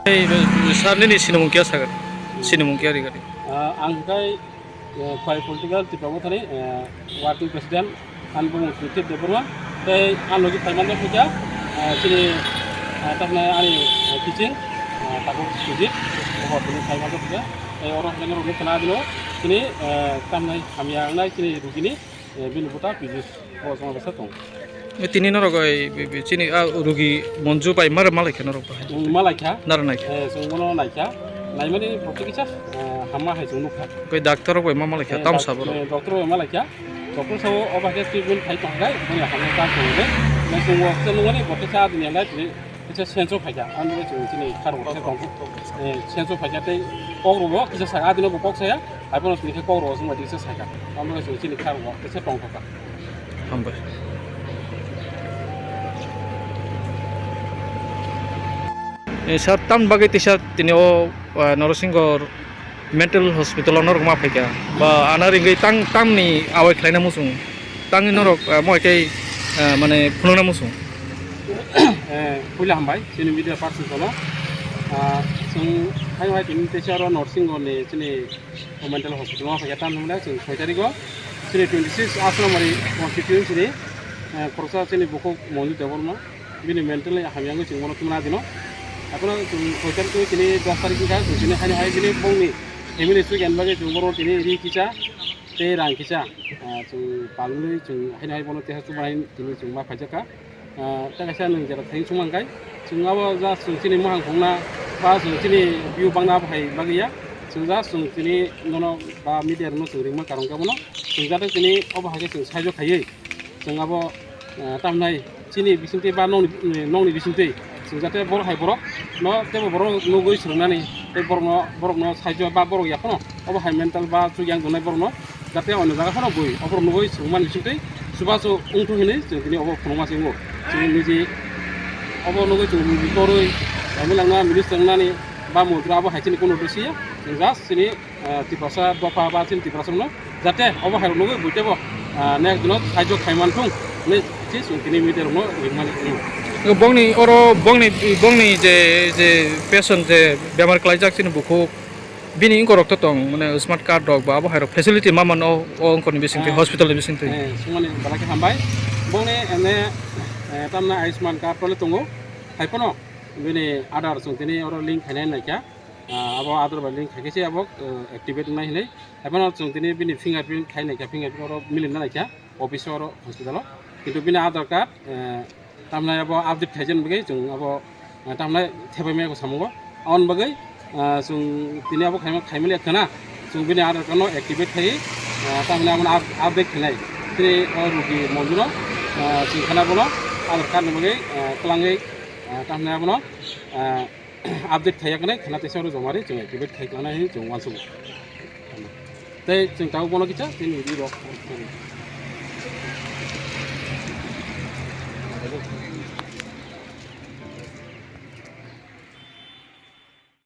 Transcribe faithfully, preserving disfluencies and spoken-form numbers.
Ei, sir nini sinimung kiya sagar? Sinimung kiya rigari? Ah, ang kai, eh, Khwai Political Tipra Mothani, eh, Working President, ani bumung Sujit Debbarma. Tei ang logi phaimani khuja, eh, chini, eh, tamni ani, eh, teaching, eh, tabuk Sujit, obo tini phaimani khuja. Tei oro hwnwi rokni khna dino, chini, eh, tamni hamya wngnai chini rugini, eh, bini buta Pijus. Bo chwng bwsa tong. Tini norok oi, bi-, bi-, chini, ah, rugi Monju bai mare malaikha norok bahai? Chwng malaikha. Naro naikha? Eh, chwng bono naikha. Naimani bo kisa, eh, hamma hai chwng nukha. Koi doctor rok bai ma malaikha, eh, tam doc-, sabo rok? Eh, doctor bai malaikha. Doctor sabo oba khe treatment khai tong khai, boni hamya ta tong le. Nai chwng bo khe nungmani bo kisa adini lai tini kisa senso phaikha. Ani bo chwng chini khar bo khe tong. Eh, senso phaikha tei kok rok bo kisa sa adini bo kok saya. Hai bono tini khe kok rok chwng bai kisa sakha. Ani bo chwng chini khar bo kisa tong thokha. Hambai. Eh, sir, tamni bagwi tisa tini o, ah, Norosingho mental hospital o norok ma phaikha? Ba ana ringwi tang, tamni awai khlaina muchung? Tangni norok, ah, moi khe, ah, mane phunukna muchung? Eh, puila hambai, chini media person kono. Ah, chwng hai hai tini tisa oro Norosingho ni chini mental hospital o phaikha, tamni hwnle chwng soi tarikh o chini twenty six Aslamari constituency ni, eh, khoroksa chini bukhuk Monju Debbarma. Bini mentally hamya wngwi chwng bono tungna dino. Haphano chwng soi tarikh twi tini dos tarikh wngkha, chwng tini haino hai bini bongni family sui khe bagwi chwng bono tini ri kisa tei rang kisa, ah, chwng palmani chwng haino hai bono teisa chuma hai tini chwng ma phaijakha. Ah, tei kaisa nwng jera thani chuma hwnkhai chwng abo just chwng chini mohang phungna ba chwng chini view bangna abo hai bagwi ya. Chwng just chwng tini nono ba media rokno chwng ringma karong khe bono chwng jate tini obo hai khe chwng saijo khaiwi. Chwng abo, eh, tamnai chini bisingtwi ba nokni, nokni bisingtwi chwng jate borok hai borok no teibo borok nugwi swrwngnani tei borokno, borokno saijo ba borok yaphano obo hai mental ba chukya wng tongnai borokno jate onno jaga phano bui oborok nugwi swrwngmani bisingtwi chubachu wngthu hinwi chwng tini obo phunukma se wngo. Chwng niji obo nugwi chwng niji torwi, eh, milangna minister wngnani ba montri abo hai chini kunu dosiya chwng just chini ah, Tiprasa dopha ba chini Tiprasa rokno jate obo hai rok nugwi buitebo, ah, next dino saijo khai manthung hinwi se chwng tini media rokno ringmani. Bongni oro bongni, bongni je, je patient je bemar klaijak chini bukhuk bini wngkorok to tong mane smart card rok ba abo hai rok facility ma mano o wngkorni bisingtwi, ah, hospital ni bisingtwi. Eh, sumani bala khe hambai. Bongni ene, eh, tamna Ayushman card tole tongo. Hai phano bini Aadhaar chwng tini oro link khainai naikha. Ah, abo Aadhaar bai link khaikhe se abo, eh, activate wngnai hinwi. Haiphano chwng tini bini fingerprint khai naikha, fingerprint oro milimna naikha office o, oro hospital o. Kintu bini Aadhaar card, eh, tamnai abo update khaijani bagwi chwng abo, eh, tamnai thepai maya samungo. Aboni bagwi, ah, chwng tini abo khaima, khaimani khana chwng bini Aadhaar card no activate khaiwi, ah, tamnai abono up-, update khainai. Tini o rugi Monju no, ah, chwng khana bono Aadhaar card ni bagwi, ah, kwlangwi, ah, tamnai abono, ah, update khai yaknai khana teisa oro joma ri chwng activate khai klangnai hinwi chwng uansukgo. Tei chwng tabuk bono kisa chini ree rok.